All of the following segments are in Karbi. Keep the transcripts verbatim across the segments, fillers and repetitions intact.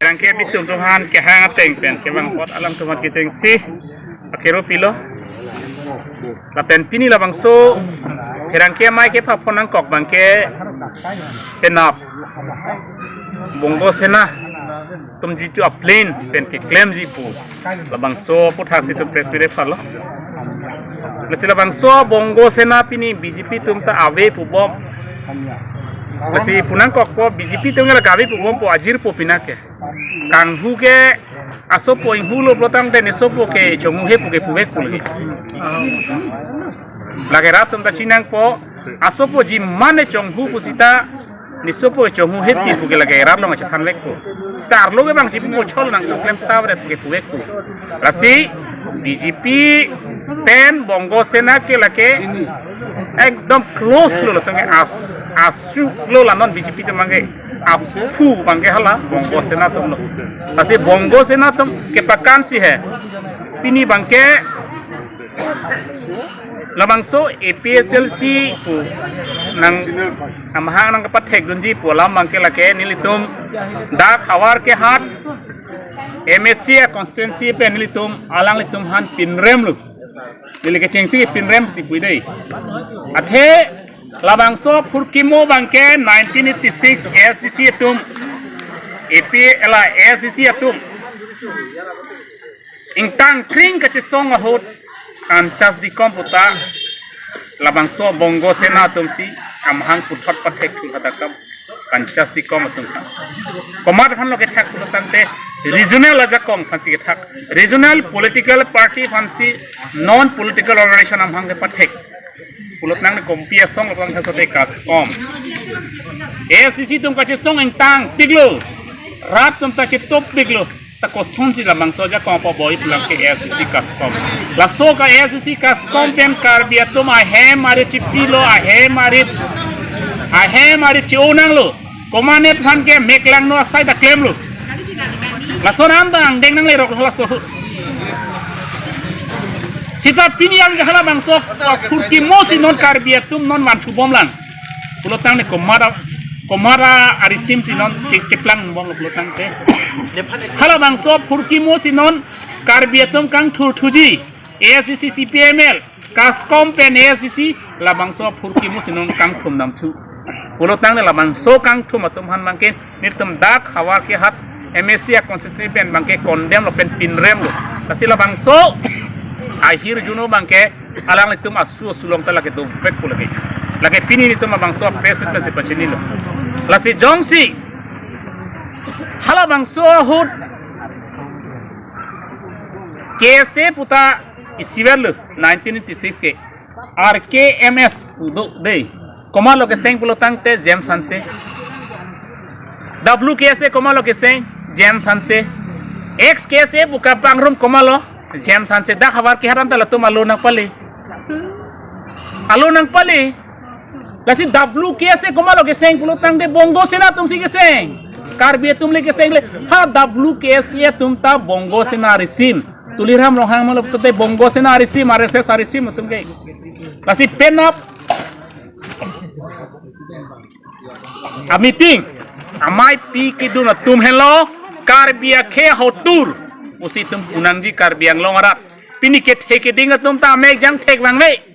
Pherangke abitum atum aphan kehang ateng pen kevang apot alangtum aphan kechengsi akero pilo. Lapen pini labangso pherangke amei kepha phonangkok abangke penap Bongo Sena atum jitu a-plan pen keklemji pu labangso aputhaksi itum press meet phalo. Lasi labangso Bongo Sena pini B J P atum ta ave pubom. Lasi phonangkokpo, B J P atum ke la ave pubompo, ajirpo pini ke. Kanghu ke asopo inghulo pulo tangte nesopo ke chonghuhe pu ke puvek pu lagi. Lake rat atum ta chinangpo, asopo ji mane chonghu pu seta nesopo chonghuhe ti pu ke lake rat along chethanvekpo. Seta arlo ke bang ji pu chol nangtum klem ta pu ke puvekpo. Lasi B J P pen Bongo Sena ke lake ekdom close lo, latum ke as, asu lo, la non B J P atum abangke aphu abangke hala Bongo Sena atum lo. Lasi Bongo Sena atum kepakansi he pini abangke labangso A P H L C pu nang amahang nangkepathekdunji pu alam abangke lake nelitum dak Howraghat M A C a constituency pen nelitum alanglitum aphan pinremlo. Neli kechengsi pinremsi pu dei. Athe labangso phurkimo abangke nineteen eighty-six A S D C atum, A P L A S D C atum ingtang kring kachesong ahut kanchas dikom puta labangso Bongo Sena atumsi amahang puthot pathekthur hadak kam kanchas dikom atum aphan. Komat aphanlo kethak pulo tangte regional ajakong aphansi kethak. Regional political party aphansi, non political organization amahang kepathek. Pulo tangte kompi asong lo tangte sote KASCOM. A S D C atum kachesong ingtangpiklo. Rat atum ta chetopiklo. Seta kosonsi labangso ajakong paboi pu lake A S D C KASCOM. Laso ka A S D C KASCOM pen Karbi atum ahem arit chipilo, ahem arit, ahem arit che-o nanglo. Komatne aphan ke meklangno asai ta klemlo. Lason an ta angdeng nanglerok laso. Seta pini abangke halabangso phurkimosi non Karbi atum non vanthubomlang. Pulo tangte komat a, komat arisimsi non che-, cheplangbomlo pulo tangte. Halabangso phurkimosi non Karbi atum kangthurthuji. A S D C, C P I M L, KASCOM pen A S D C, labangso phurkimosi non kangthumdamthu. Pulo tangte labangso kangthum atum aphan abangke nelitum dak Howraghat M A C a constituency pen abangke condemn lo pen pinremlo. Lasi labangso ahirjuno abangke alanglitum asu asulong ta lake dovek pu lake. Lake pini nelitum labangso press meet pensi pachinilo. Lasi jongsi halabangso ahut K S A puta isiverlo nineteen eighty-six ke R K M S pu do dei. Komatlo keseng pulo tangte James Hanse. W K S A komatlo keseng James Hanse. Ex K S A pu kapangrum komatlo James Hanse. Dak Howraghat anta latum alo nangpale. Alo nangpale. Lasi W K S A komatlo keseng pulo tangte Bongo Sena atumsi keseng. Karbi atum le keseng le. Ha W K S A atum ta Bongo Sena arisim. Tuliram Ronghang malo pulote Bongo Sena arisim, R S S arisim atum ke. Lasi penap a-meeting amei pi kedun atum henlo Karbi akhei ahotur pusi itum phonangji Karbi Anglong arat. Pini kethe keding atum ta amek jangthek vangve.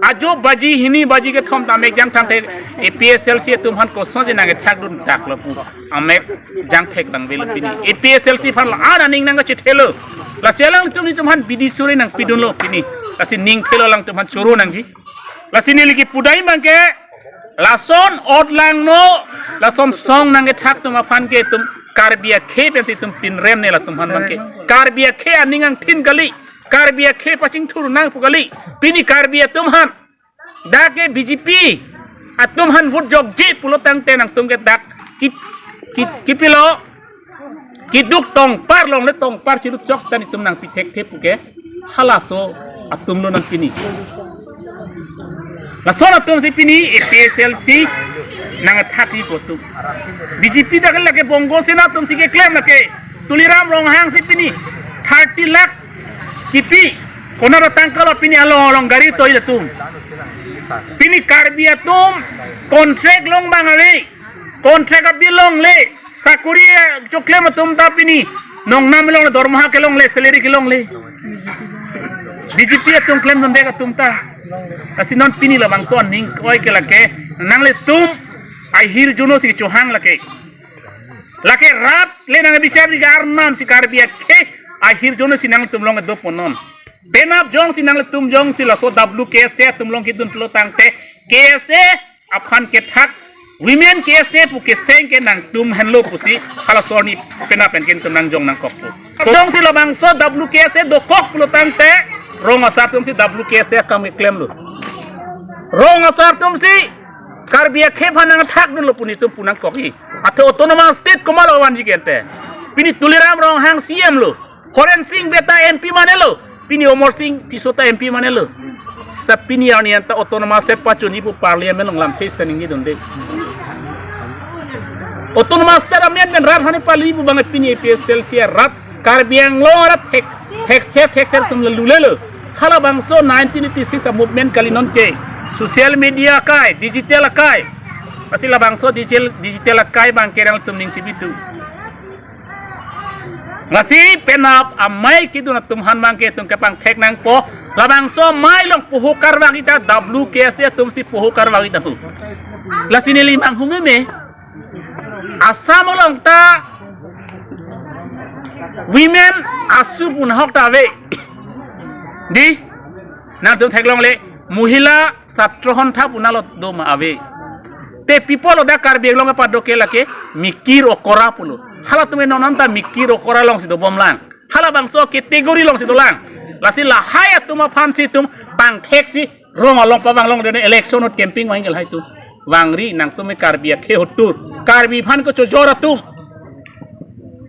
Ajo baji hini baji kethom ta amek jangthek tangte A P H L C atum aphan kosonsi nangkethakdun daklo pu amek jangthek vangvelo pini. A P H L C aphan la-an aning nangkachethelo. Lasi alanglitum nelitum aphan bidi suri nangpidunlo pini. Lasi ning thelo alangtum aphan choro nangji. Lasi neli kipudai abangke lason otlangno, lason song nangkethak atum aphan ke itum Karbi akhei pensi itum pinrem ne latum aphan abangke. Karbi akhei aning angthin kali, Karbi akhei pachingthur nangpo kali. Pini Karbi atum aphan dak ke B J P atum aphan vote jokji pulo tangte nangtum ke dak ki, ki, kipilo, keduk tongpar longle tongpar chirut chok seta nelitum nangpi thekthe pu ke halaso atumlo nang pini. Lason atumsi pini A P H L C nangkethakji pu atum. B J P dak lake Bongo Sena atumsi keklem lake Tuliram Ronghangsi pini thirty lakhs kipi, konat atangkalo pini along along gari toil atum. Pini Karbi atum contract long abang ave, contract abi longle, Sakuri, eh, choklem atum ta pini nongnam longle, dormoha kelongle, salary kelongle. B J P atum klemdunde atum ta. Lasi non pini labangso aning oi ke lake nanglitum ahirjuno si chohang lake. Lake rat le nangbichar di arnam si Karbi akhei ahirjuno si nangtum along do ponon. Penap jongsi nanglitum jongsi laso W K S A atum along kedun pulo tangte K S A aphan kethak women K S A pu keseng ke nangtum henlo pusi halaso arni penap pen ke nangtum nangjong nangkok pu. Jongsi labangso W K S A dokok pulo tangte rong asar atum si W K S A akam keklemlo. Rong asar atum si Karbi akhei aphan nangthakdunlo pu netum pu nangkok-i. Athe autonomous state komatlo vanji ke ante. Pini Tuliram Ronghang C M lo. Horen Sing Bey ta M P manelo. Pini Amarsing Tisso ta M P manelo. Seta pini arni anta autonomous state pachunji pu parliament along lamthe seta ningjidunde. Autonomous state amendment rat hani pali pu bang pini A P H L C arat Karbi Anglong arat thek, thekser thekser atum lulelo. Halabangso nineteen eighty-six a movement kali non ke. Social media akai, digital akai. Lasi labangso digital, digital akai bang ke nangtum ning chibitu. Lasi penap amei kedun atum aphan bang ke itum kepangthek nangpo. Labangso amei along poho karvak ita W K S A atum si poho karvak ita hu. Lasi neli manghumeme. Assam along ta women ASU pu nahok ta ave. Di, nangtum theklongle, Mohila Satro Sontha pu nalo do ma ave. Te people lo dak Karbi Anglong kepadok ke lake mikir okora pulo. Halatum non anta mikir okora along si dobomlang. Halabangso category along si dolang. Lasi lahai atum aphan si itum pangthek si rong along pavang longdunde election ahut campaign vang ke lahai atum. Vangri nangtum ke Karbi akhei hotur. Karbi aphan kechojor atum.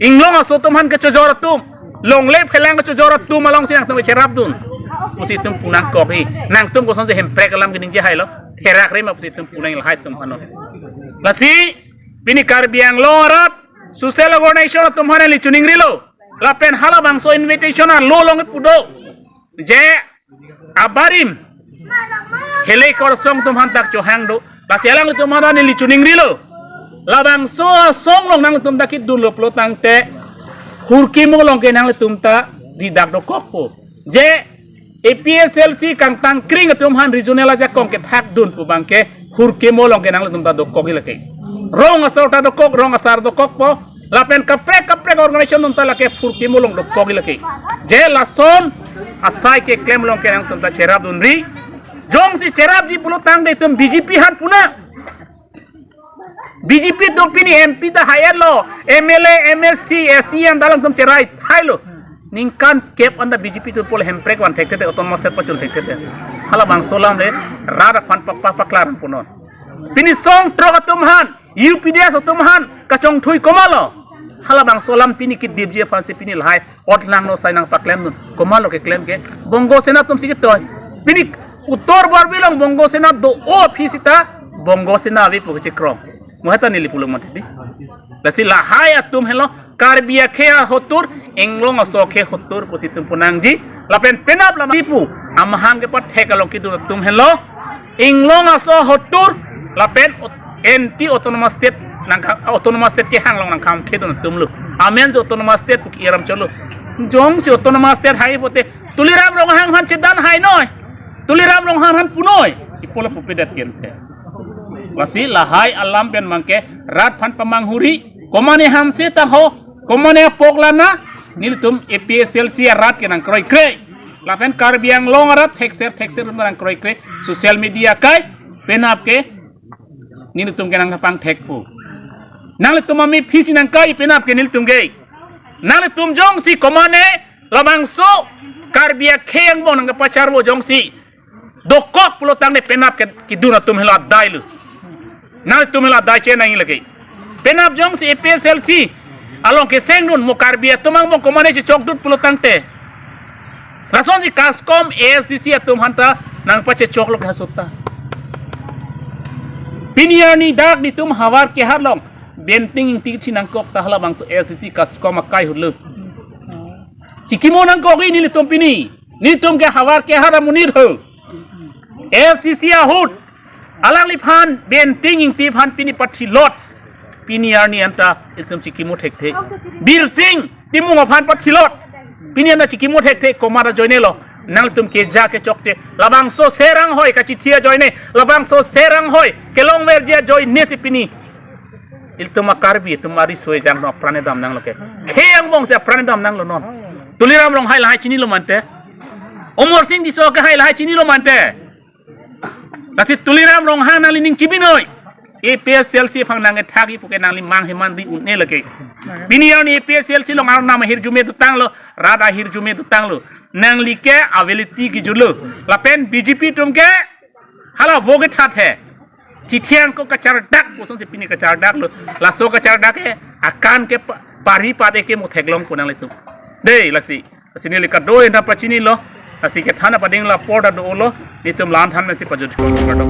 Inglong aso atum aphan kechojor atum. Longle phelang kechojor atum along si nangtum cherapdun pusi itum pu nangkok-i. Nangtum kosonsi hemprek alam keningje hailo. Therak re ma pusi itum pu nang lahai atum aphan. Lasi pini Karbi Anglong arat social organization atum aphan neli chuningrilo. Lapen halabangso invitation alo along pudo. Je abarim hele korsong atum aphan ta chohang do. Lasi alanglitum aphan neli chuningrilo. Labangso asong along nangtum ta kedunlo pulo tangte hurkimo along ke nangtum ta didak dokokpo. Je A P H L C kangtang kring atum aphan regional ajakong kethakdun pu bang ke hurkimo along ke nangtum ta dokok-i lake. Rong asar ta dokok, rong asar dokokpo. Lapen kaprek kaprek organization atum ta lake hurkimo along dokok-i lake. Je lason asai keklem along ke nangtum ta cherapdunri. Jongsi cherapji pulo tangte itum B J P aphan pu nang. B J P atum pini M P ta hai-etlo, M L A, M A C, A C M ta alangtum cherai thailo. Ningkan kep anta B J P atum pule hemprek van thekthe te, autonomous state pachun thekthe te. Halabangso alam le rat aphan pakpak paklar punon. Pini song trok atum aphan, U P D S atum aphan kachongthui komatlo. Halabangso alam pini kedipji aphan si pini lahai ot langno sai nangpaklemdun. Komatlo keklem ke? Bongo Sena atum si ketoi. Pini Uttar Borbil along Bongo Sena do-o aphi seta Bongo Sena ave pu kechekrong. Mo hai ta neli pulo mati di. Lasi lahai atum helo Karbi akhei ahotur, Inglong aso akhei ahotur pusi itum pu nangji. Lapen penap lama si pu amahang kepathek along kedun atum helo Inglong aso ahotur lapen ot-, anti autonomous state nangka-, autonomous state kehang along nangkam kedun atum lo. Amen je autonomous state pu ke-iram cholo. Jongsi autonomous state hai pote Tuliram Ronghang aphan chedan hai noi. Tuliram Ronghang aphan punoi. Ipola pupedet kente. Lasi lahai alam pen bang ke rat aphan pamanghuri. Komane hamse ta ho. Komane apok lana. Nelitum A P H L C arat ke nangkroikre. Lapen Karbi Anglong arat thekser thekser atum nangkroikre. Social media akai. Penap ke nelitum ke nangpangthekpo. Nanglitum amephi si nangkai penap ke nelitum ke. Nanglitum jongsi komane labangso Karbi akhei angbong nangkepacharvo jongsi dokok pulo tangte penap ke kedun atum helo adailo. Nangtum helo adai chenang lagi. Penap jongsi A P H L C along kesengdun mo Karbi atum angbong komane chechokdut pulo tangte. Lasonsi KASCOM A S D C atum aphan ta nangpachechoklo ke ha sutta. Pini arni dak nelitum havar kehar along Benting Ingti si nangkok ta halabangso A S D C KASCOM akai ahut lo. Chikimo nangkok-i nelitum pini. Nelitum ke havar kehar amonit ho. A S D C ahut alangliphan Benting Ingti aphan pini pathilot. Pini arni anta ilitum chikimo thekthe. Bir Sing Timung aphan pathilot. Pini anta chikimo thekthe, komat ajoinelo. Nangtum keja kechokche. Labangso Serang hoi kachithi ajoine. Labangso Serang hoi kelongverji ajoine si pini ilitum a-Karbi atum ariso ejang no apran damnanglo ke. Khei angbong si apran damnanglo non. Tuliram Ronghang lahai chinilo mante. Amarsing Tisso ke hai lahai chinilo mante. Lasi Tuliram Ronghang nangli ning chibinoi. A P H L C aphan nangkethakji puke nangli manghe mandi un-e lake. Pini arni A P H L C along arnam ahirjume dotanglo, rat ahirjume dotanglo. Nangli ke ability kejutlo. Lapen B J P atum ke hala vote kethat he. Chithiang ko kachardak, kosonsi pini kachardaklo. Laso kachardak ke akan ke pa-, pari pat eke mo theklong pu nanglitum. Dei, lasi. Lasi neli kadoi anta pachinilo. Lasi kethan apading la apor ta dolo. Nelitum la-an than mesi pajut. Kardom.